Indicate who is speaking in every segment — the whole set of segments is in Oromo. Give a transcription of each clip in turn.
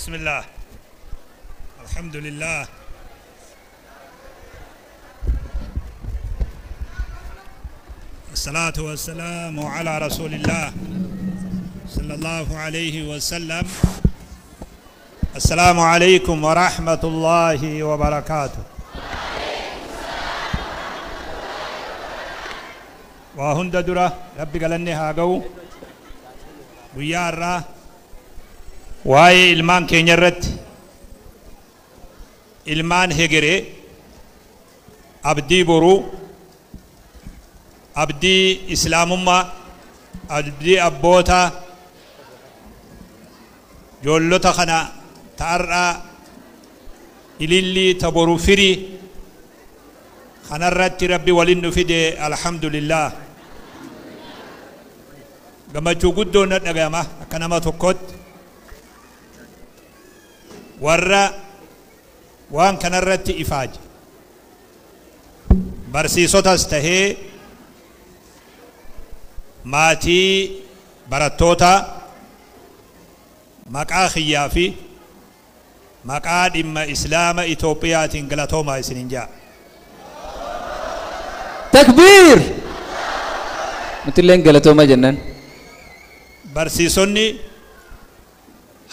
Speaker 1: بسم الله الحمد لله الصلاة والسلام على رسول الله صلى الله عليه وسلم. السلام عليكم ورحمة الله وبركاته. وهند درة ربي قالني هاقو ويارا واي إلمان كينيرت إلمان هجري أبدي برو أبدي إسلام ما أبدي أبوتا جولتا خنا تارا إللي تبرو فري خنا رت ربي ولين فدي الحمد لله. gammachuu guddoo na dhaga'ama akka nama tokkotti warra waan kanarratti ifaaje barsiisotas tahee maatii barattoota maqaa kiyyaa fi maqaa dhimma islaama Itoophiyaatiin galatoomaa isiniin ja'a.
Speaker 2: Takbiir! Nutilleen galatoomaa jennaan.
Speaker 1: Barsiisonni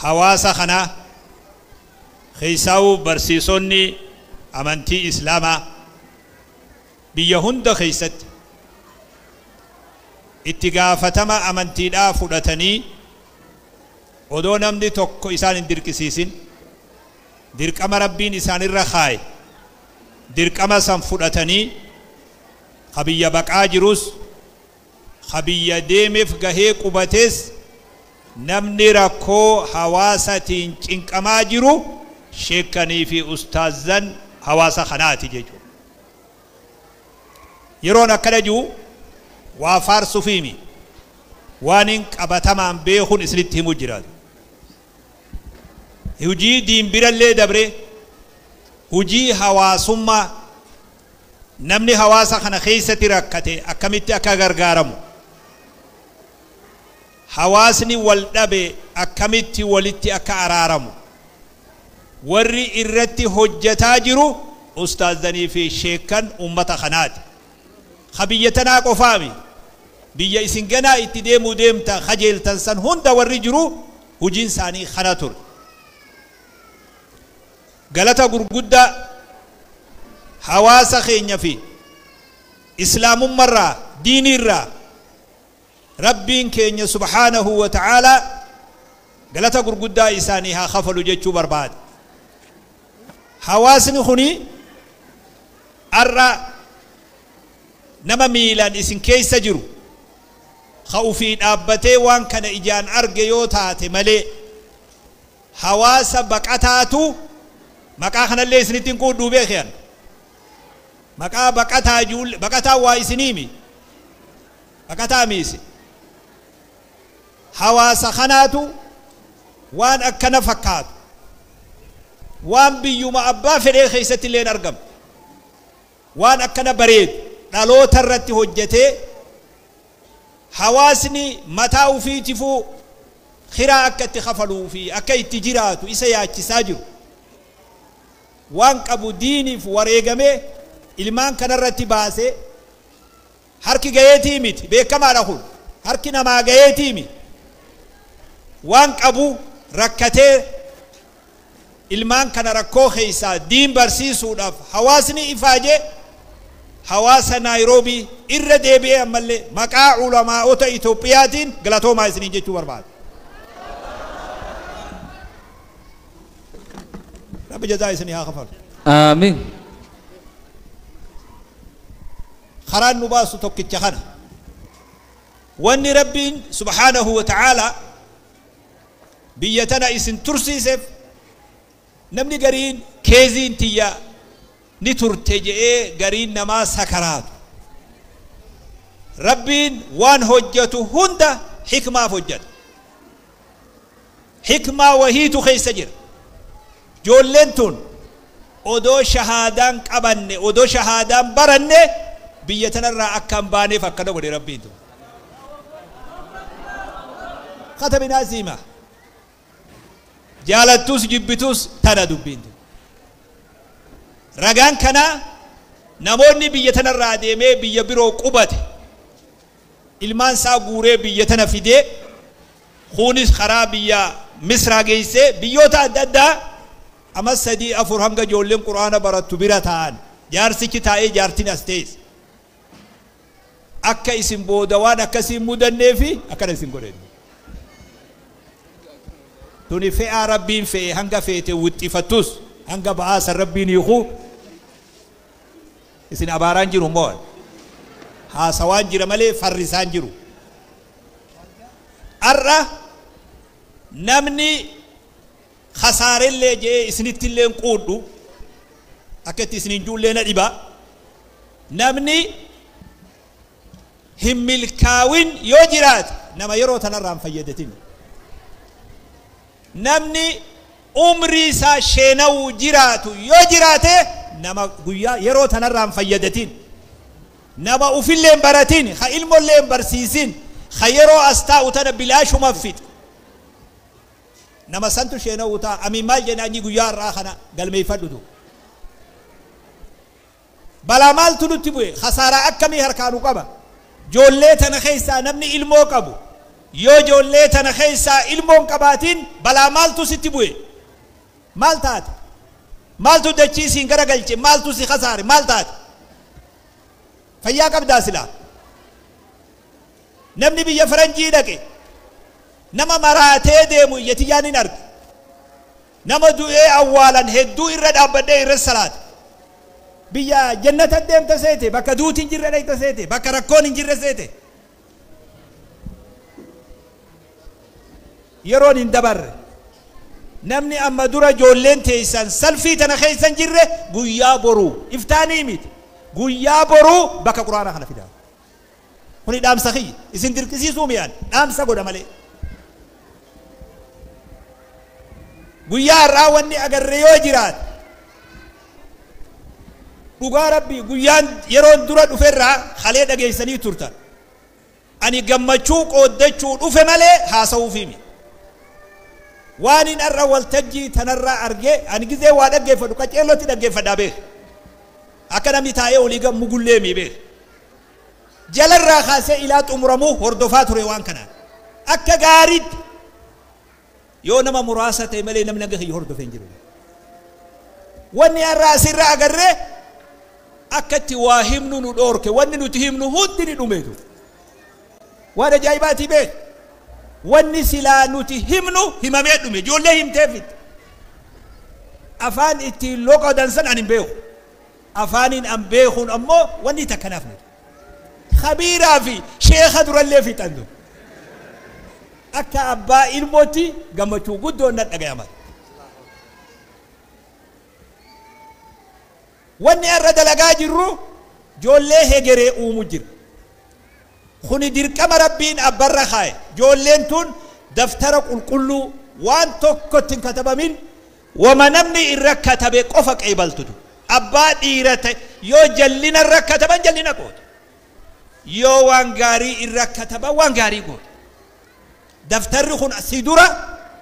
Speaker 1: hawaasa kanaa keessaawuu barsiisonni amantii islaamaa biyya hunda keessatti itti gaafatama amantiidhaa fudhatanii odoo namni tokko isaan hin dirqisiisin dirqama rabbiin isaanirra kaaye dirqama san fudhatanii ka biyya baqaa jirus ka biyya deemeef gahee qubates namni rakkoo hawaasatiin cinqamaa jiru sheekanii fi ustaazan hawaasa kanaati jechuudha. Yeroon akkana jiru waa faarsuufiimi waan hin qabatamaan beekuun isinitti himu jiraatu. Hujii diin birallee dabre hujii hawaasummaa namni hawaasa kana keessatti rakkate akkamitti akka gargaaramu hawaasni wal dhabe akkamitti walitti akka araaramu warri irratti hojjetaa jiru ustaazanii fi sheekan ummata kanaati. Ka biyya tanaa qofaami biyya isin ganaa itti deemuu deemta kajeeltan san hunda warri jiru hujiin isaanii kana ture. Galata gurguddaa hawaasa keenya fi islaamummarraa diiniirraa rabbiin keenya subhaanahu wa ta'aalaa galata gurguddaa isaanii haa kafalu jechuu barbaada. Hawaasni kuni arra nama miilaan isin keessa jiru ka ufii dhaabbatee waan kana ijaan arge yoo taate malee hawaasa baqataatu maqaa kanallee isinitti hin quudhuu beekan. Maqaa baqataa ijoollee baqataa waa isiniimi baqataa miisi hawaasa kanaatu waan akkana fakkaatu waan biyyuma abbaa fedhee keessatti illee argamu waan akkana bareedu dhaloota irratti hojjetee hawaasni mataa ofiitifuu kiraa akka itti kafaluu fi akka itti jiraatu isa yaachisaa jiru waan qabu diiniif wareegamee ilmaan kanarratti baasee harki gaheetii miti beekamaadha kun harki namaa gaheetii miti waan qabu rakkatee ilmaan kana rakkoo keessaa diin barsiisuudhaaf hawaasni ifaajee hawaasa Naayiroobii irra deebi'ee ammallee maqaa ulamaa'ota Itoophiyaatiin galatoomaa isiniin jechuu barbaada. Rabbi jazaa isinii haa kafalu.
Speaker 2: Aamiin.
Speaker 1: Karaan nu baasu tokkicha kana. Wanni Rabbiin subhaanahu wa ta'aalaa biyya tana isin tursiiseef namni gariin keeziin tiyya ni turte je'ee gariin namaa sakaraatu. Rabbiin waan hojjetu hunda hikmaaf hojjeta. Hikmaa wahiitu keessa jira. Ijoolleen tun odoo shahaadaan qabanne odoo shahaadaan baranne biyya tanarraa akka hin baaneef akkana godhe Rabbiin tun. Katabinaa siima. Jaalattus jibbitus tana dubbiin. Ragaan kana namoonni biyya tanarraa deemee biyya biroo qubate ilmaan isaa guuree biyya tana fidee kunis karaa biyya Misraa geessee biyyoota adda addaa ama 3 4 hanga ijoolleen quraana barattu bira taa'an jaarsichi taa'ee jaartiin as teesse akka isin booda waan akkasii mudannee fi akkana isin godhan. Tuni fe'aa rabbiin fe'e hanga feete wixxifattus hanga ba'aasan rabbiin hiiku isin abaaraan jiru moo haasawaan jira malee farrisaan jiru. Arra namni khasaarellee jee isinittillee quudhu akka itti isinin juullee na dhiba namni hin milkaawin yoo jiraate nama yeroo tanarraan fayyadatin namni umrii isaa sheenawuu jiraatu yoo jiraate nama guyyaa yeroo tanarraan fayyadatin nama ufillee hin baratin ha ilmollee hin barsiisin ha yeroo as taa'u tana bilaashuma fixe nama santu sheenawuu ta'a amiin maal jennaanyi guyyaa irraa kana galmeeffadhutu balaa maaltu nutti bu'e khasaaraa akkamii harkaanu qaba joollee tana keessaa namni ilmoo qabu yoo joollee tana keessaa ilmoon qabaatiin balaa maaltu sitti bu'e maal taate maaltu dachii siin garagalche maaltu si khasaare maal taate fayyaa qabdaa silaa namni biyya faranjii dhaqe nama maraatee deemu iyyatiyyaan hin argu nama du'ee awwaalan hedduu irra dhaabbadhee irra salaate biyya jannata deemta seete bakka duuti hin jirre dhaqxa seete bakka rakkoon hin jirre seete yeroon hin dabarre namni amma dura ijoolleen teessan salfii tana keessa hin jirre guyyaa boruu iftaanii miti guyyaa boruu bakka quraana kana fidaa kuni dhaamsa kiyya isin dirqisiisuu miyaan dhaamsa godha malee guyyaa har'aa wanni agarre yoo jiraate dhugaa rabbii guyyaan yeroon dura dhuferraa halee dhageessanii turtan ani gammachuu qooddachuu dhufe malee haasa'uufi miti waan hin har'a waltajjii tanarraa argee ani gizee waa dhaggeeffadhu qaceellotti dhaggeeffadhaa beek akka namni taa'ee olii gammu gulleemii beek jalarraa kaasee ilaa xumuramuu hordofaa ture waan kanaan akka gaariitti yoo nama muraasa ta'e malee namni hanga kiyya hordofee hin jiru. Wanni har'a asirra agarree akka itti waa himnu nu dhoorke wanni nuti himnu hundi ni dhumeetu. Waan ajaa'ibaatii beek wanni silaa nuti himnu himamee dhume ijoollee himteefitti. Afaan ittiin loqodan san ani hin beeku. Afaaniin an beekuun ammoo wanni takkanaaf nuti. Khabiiraa fi sheekha durallee fixantu. Akka abbaa ilmootti gammachuu guddoon na dhagayama. Wanni har'a dalagaa jirru ijoollee hegeree uumu jira. Kuni dirqama rabbiin abbarra kaaye. Ijoolleen tun daftara qulqulluu waan tokkotti hin katabamin wama namni irra katabe qofa qeebaltutu. Abbaa dhiira ta'e yoo jallina irra kataban jallina gootu. Yoo waan gaarii irra kataban waan gaarii gootu. Daftarri kun si dura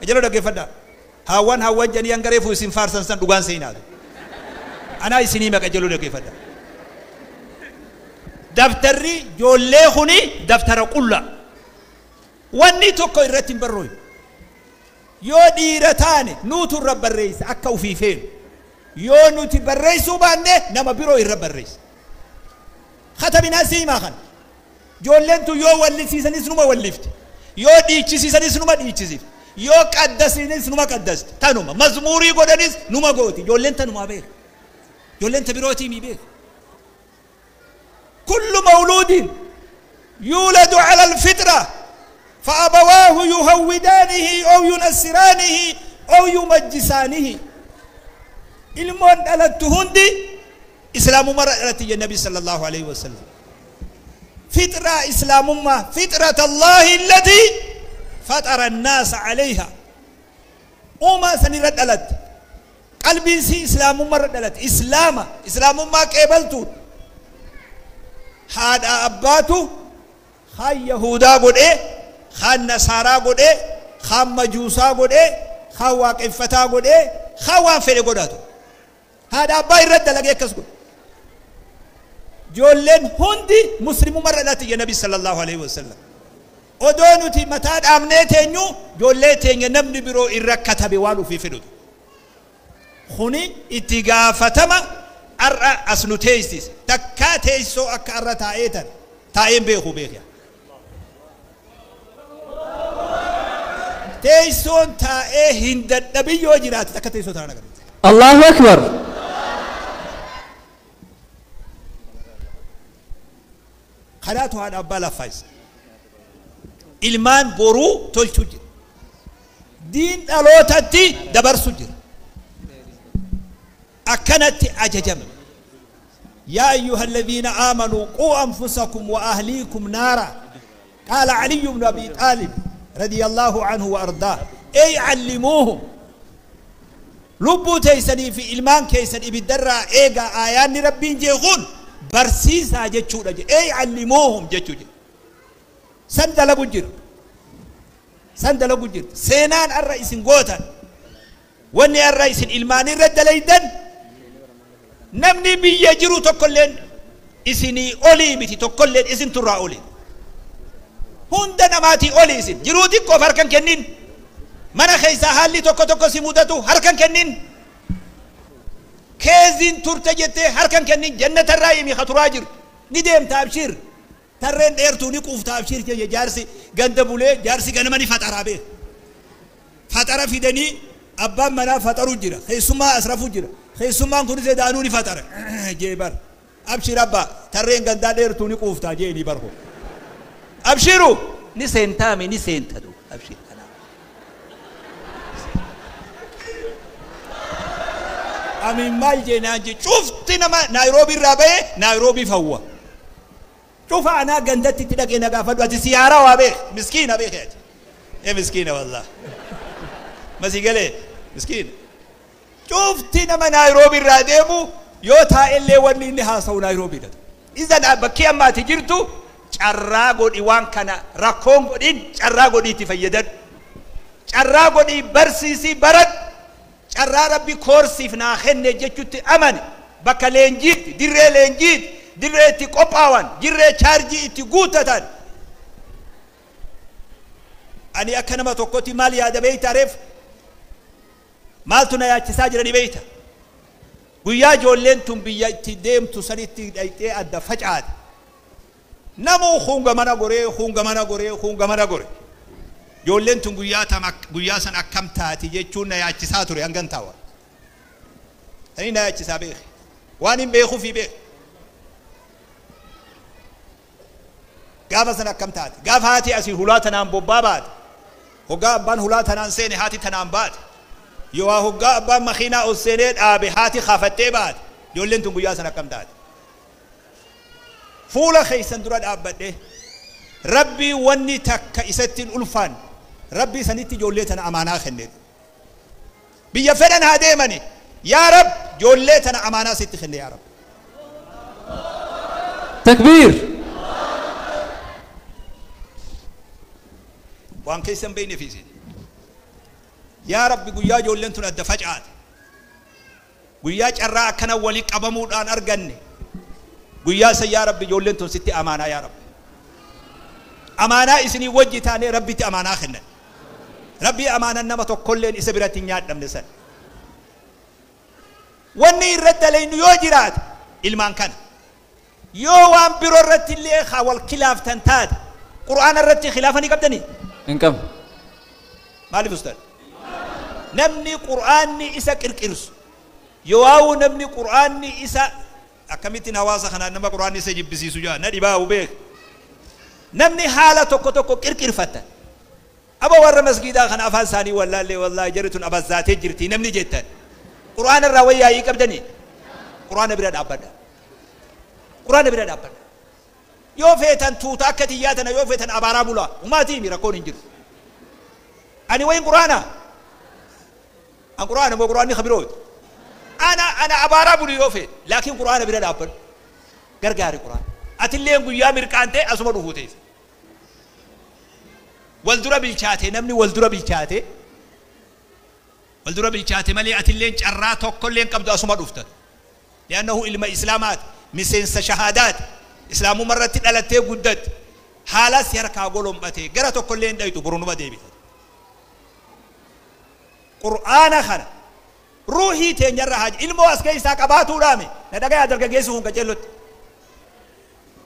Speaker 1: jala dhaggeeffadhaa. Haawwan haawwan jedhanii hanga reefu isin faarsan san dhugaan seenaatu. Anaa isinii maqa jaluu dhaggeeffadhaa. Daftarri ijoollee kuni daftara qulla. Wanni tokko irratti hin barrooyu. Yoo dhiira taane nuutu irra barreessa akka ofii feenu. Yoo nuti barreessuu baanne nama biroo irra barreessa. Katabinaa siimaa kana. Ijoolleen tun yoo wallisiisanis numa wallifti. Yoo dhiichisiisanis numa dhiichisiifti. Yoo qaddasiisanis numa qaddasti. Tanuma mazmuurii godhanis numa gooti. Ijoolleen tanumaa beeka. Ijoolleen ta birootii mi beeka. كل مولود يولد على الفطرة فأبواه يهودانه أو ينصرانه أو يمجسانه. ilmoon dhalattu hundi islaamummaa irra dhalatti jedhe Nabi sallallahu alaihi wasallam. Fixraa islaamummaa fixrat Allahi allatii faxara annaasa alayha. Uumaa san irra dhalatte. Qalbiin sii islaamummaa irra dhalatte. Islaama islaamummaa qeebaltuudha. Haadha abbaatu kaan Yahudaa godhee, kaan Nasaaraa godhee, kaan Majuusaa godhee, Kaan waaqeffataa godhee, kaan waan fedhe godhatu. Haadha abbaa irratti dalagee akkas godhe. Ijoolleen hundi muslimumarra dhalate jedhe Nabi sallallahu alaihi wasallam. Odoo nuti mataa dhaabnee teenyu ijoollee teenya namni biroo irra katabe waan ofii fedhutu. Kuni itti gaafatama har'a as nu teessise. Takkaa teessoo akka har'a taa'ee tan taa'een beeku beekya. Teessoon taa'ee hin dadhabin yoo jiraate takka teessoo taa'an agarra.
Speaker 2: Allahu Akbar.
Speaker 1: Kanaatu haadha abbaa laffaayisa. Ilmaan boruu tolchuu jira. Diin dhalootatti dabarsu jira. Akkanatti ajajame. Yaa ayyuha alladhiina aamanuu quu anfusakum wa ahliikum naara. Qaala Aliyyu ibnu Abi Xaalib radiyallahu anhu wa ardaa. Ey callimuuhum. Lubbuu teessanii fi ilmaan keessan ibiddarraa eegaa aayaanni Rabbiin jeequun barsiisaa jechuudha jedhe. Ey callimuuhum jechuu jedhe. San dalagu jira. San dalagu jira. Seenaan har'a isin gootan. Wanni har'a isin ilmaanirra dalaydan namni biyya jiru tokkolleen isinii olii miti tokkolleen isin turraa olii. Hunda namaatii olii isin. Jiruu xiqqoof harkan kennin. Mana keessaa haalli tokko tokko si mudatu harkan kennin. Keeziin turte jettee harkan kennin jannatarraa himi katuraa jiru. Ni deemta abshir. Tarreen dheertuu ni quufta abshir jee jaarsi ganda bulee jaarsi ganama ni faxaraa beeka. Faxara fidanii abbaan manaa faxaru jira. Keessummaa asrafu jira. Keessummaan kunis daanuu ni faxara. Jee bar. Abshir abbaa tarreen gandaa dheertuu ni quufta jee ni barho. Abshiru ni seentaami ni seentadu abshir kanaa. Amin maal jeenaan jee cufti nama Naayiroobii irraa ba'ee Naayiroobii fawwa. Cufa anaa gandatti itti dhaqee na gaafadhu ati siyaaraa waa beek miskiina beek ati. Ee miskiina wallah. Masii galee miskiina. Cufti nama Naayiroobii irraa deemu yoo taa'ellee wanni inni haasa'u Naayiroobiidha. Izan bakkee amma ati jirtu carraa godhi waan kana rakkoon godhin carraa godhii itti fayyadadhu. Carraa godhii barsiisii baradhu. Carraa Rabbi koorsiif naa kenne jechuutti amane bakka leenjiitti dirree leenjiitti dirree itti qophaawan dirree chaarjii itti guuttatan. Ani akka nama tokkotti maal yaada beeyta reef maaltu na yaachisaa jirani beeyta. Guyyaa ijoolleen tun biyya itti deemtu sanitti dhayxee adda facaate. Namuu hunga mana goree hunga mana goree hunga mana gore. Ijoolleen tun guyyaa san akkam taati jechuun na yaachisaa ture hangan taawwa. Ani na yaachisaa beeke. Waan hin beekuufi beeke. Gaafa san akkam taati. Gaafa haati asii hulaa tanaan bobbaa baate. Hoggaa abbaan hulaa tanaan seene haati tanaan baate. Yoo hoggaa abbaan makiinaa ol seenee dhaabe haati kaafattee baate. Ijoolleen tun guyyaa san akkam taati. Fuula keessan dura dhaabbadhe. Rabbii wanni takka isatti hin ulfaan. Rabbii sanitti ijoollee tana amaanaa kenne. Biyya fedhan haa deemani. Yaa Rab ijoollee tana amaanaa sitti kenne yaa Rab.
Speaker 2: Takbiir.
Speaker 1: Waan keessa hin beekne fiisin. Yaa Rabbi guyyaa ijoolleen tun adda facaate. Guyyaa carraa akkana walii qabamuudhaan arganne. Guyyaa san yaa Rabbi ijoolleen tun sitti amaanaa yaa Rabbi. Amaanaa isinii wajji taanee Rabbitti amaanaa kennan. Rabbii amaanaan nama tokkolleen isa biratti hin nyaadhamne san. Wanni irratti dalaynu yoo jiraate ilmaan kana. Yoo waan biroo irratti illee haa wal khilaaftan taate Qur'aana irratti khilaafa ni qabdanii?
Speaker 2: Hin qabnu.
Speaker 1: Maaliif ustaad? Namni Qur'aanni isa qirqirsu yoo namni Qur'aanni isa akkamittiin hawaasa kanaan nama Qur'aanni isa jibbisiisu jaa na dhibaa'u beek. Namni haala tokko tokko qirqirfatan. Aba warra masgiidaa kana afaan isaanii wallaallee wallaahi jarri tun abazzaatee jirti namni jettan. Qur'aana irraa wayyaa'ii qabdanii? Qur'aana bira dhaabbadha. Qur'aana bira dhaabbadha. Yoo feetan tuuta akka tiyyaa tana yoo feetan abaaraa bulaa. Umaatii mi rakkoon hin jiru. Ani wayin Qur'aana. An Qur'aana moo Qur'aanni kabirooti. Ana abaaraa bulu yoo feete laakiin Qur'aana bira dhaabbadhu. Gargaari Qur'aana. Atilleen guyyaa mirqaantee asuma dhufuu teessa. Wal dura bilchaate namni wal dura bilchaate Wal dura bilchaate malee atilleen carraa tokkolleen qabdu asuma dhuftan. Li'annahu ilma islaamaati. Miseensa shahaadaati. Islaamummaa irratti dhalattee guddatte. Haala si harkaa golombatee gara tokkollee hin dhayitu borunuma deebita. Qur'aana kana ruuhii teenyarra haa ilmoo as keessaa qabaatuudhaame na dhagayaa dargaggeessi kun qajeellotti.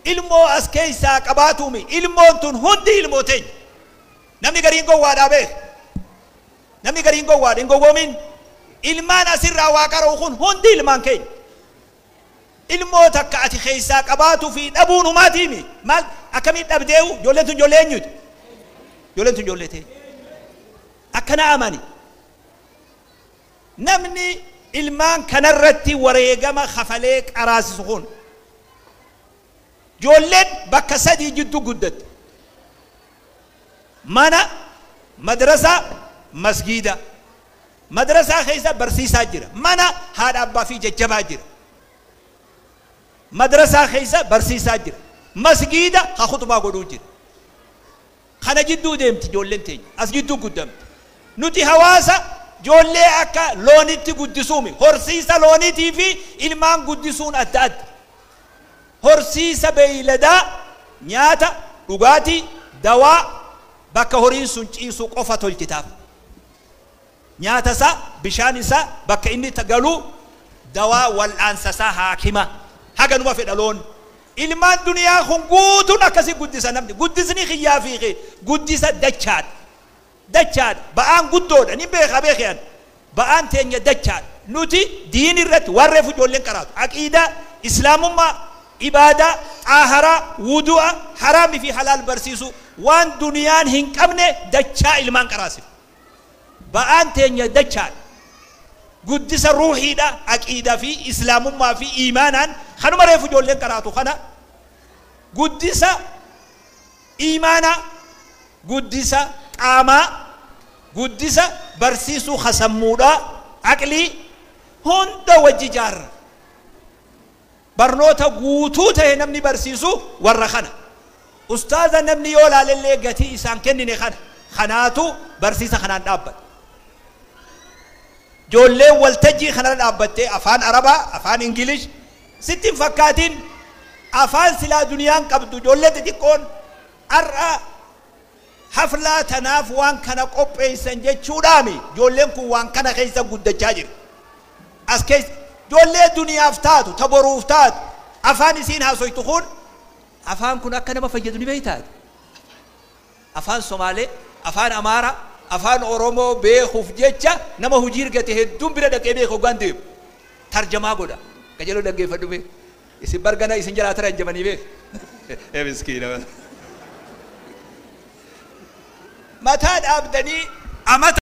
Speaker 1: Ilmoo as keessaa qabaatuumi ilmoon tun hundi ilmoo teenya. Namni gariin gowwaadhaa beek. Namni gariin gowwaadha hin gowwoomin. Ilmaan asirraa waa qara'u kun hundi ilmaan keenya. Ilmoo takka ati keessaa qabaatuu fi dhabuun humaatiimi. Maal akkamiin dhabdeewu ijoolleen tun ijoollee eenyuti? Ijoolleen tun ijoollee teenya. Akkana amani. Namni ilmaan kanarratti wareegama kafalee qaraasisu kun ijoolleen bakka sadii jidduu guddatte. Mana, madrasaa, masgiida. Madrasaa keessa barsiisaa jira. Mana haadha abbaa fi jajjabaa jira. Madrasaa keessa barsiisaa jira. Masgiida haa khutbaa godhuu jira. Kana jidduu deemti ijoolleen teenya. As jidduu guddamti. Nuti hawaasa ijoollee akka loonitti guddisuumi. Horsiisa looniitii fi ilmaan guddisuun adda adda. Horsiisa beeyladaa nyaata, dhugaatii, dawaa bakka horiin sun ciisu qofa tolchitaaf. Nyaata isaa, bishaan isaa, bakka inni galu, dawaa wal'aansa isaa haakima. Haganuma fedha loon. Ilmaan duniyaa kun guutuun akkasii guddisa namni. Guddisni xiyyaa fi guddisa dachaadha. Dachaadha. Ba'aan guddoodha. Ni beeka beekan. Ba'aan teenya dachaadha. Nuti diin irratti waan reefu ijoolleen qaraatu. Aqiidaa, islaamummaa, ibaadaa, xaaharaa, wudu'a, haraamii fi halaal barsiisu waan duniyaan hin qabne dachaa ilmaan qaraasif. Ba'aan teenya dachaadha. Guddisa ruuhiidha, aqiidaa fi islaamummaa fi iimaanaan kanuma reefu ijoolleen qaraatu kana guddisa iimaanaa, guddisa qaamaa, guddisa barsiisuu hasammuudhaa, aqlii hunda wajji jaarra. Barnoota guutuu ta'e namni barsiisu warra kana. Ustaaza namni yoo laalellee gatii isaan kennine kana. Kanaatu barsiisa kanaan dhaabbata. Ijoolleen waltajjii kanarra dhaabbattee afaan Arabaa, afaan Ingilish sitti hin fakkaatin afaan silaa duniyaan qabdu ijoollee xixiqqoon har'a haflaa tanaaf waan kana qopheessan jechuudhaami ijoolleen kun waan kana keessa guddachaa jiru. As keessa ijoollee duniyaaf taatu, taboruuf taatu, afaan isiin haasoytu kun afaan kun akka nama fayyadu ni beektaati. Afaan Somaalee, afaan Amaaraa, afaan Oromoo beekuuf jecha nama hojii argate hedduun bira dhaqee beeku hoggaan deemu. Tarjamaa godha. Qajeeloo dhaggeeffadhu beeku. Isin bargana isin jalaa tarjamanii beeku. Ee miskiina. Mataa dhaabdanii amata.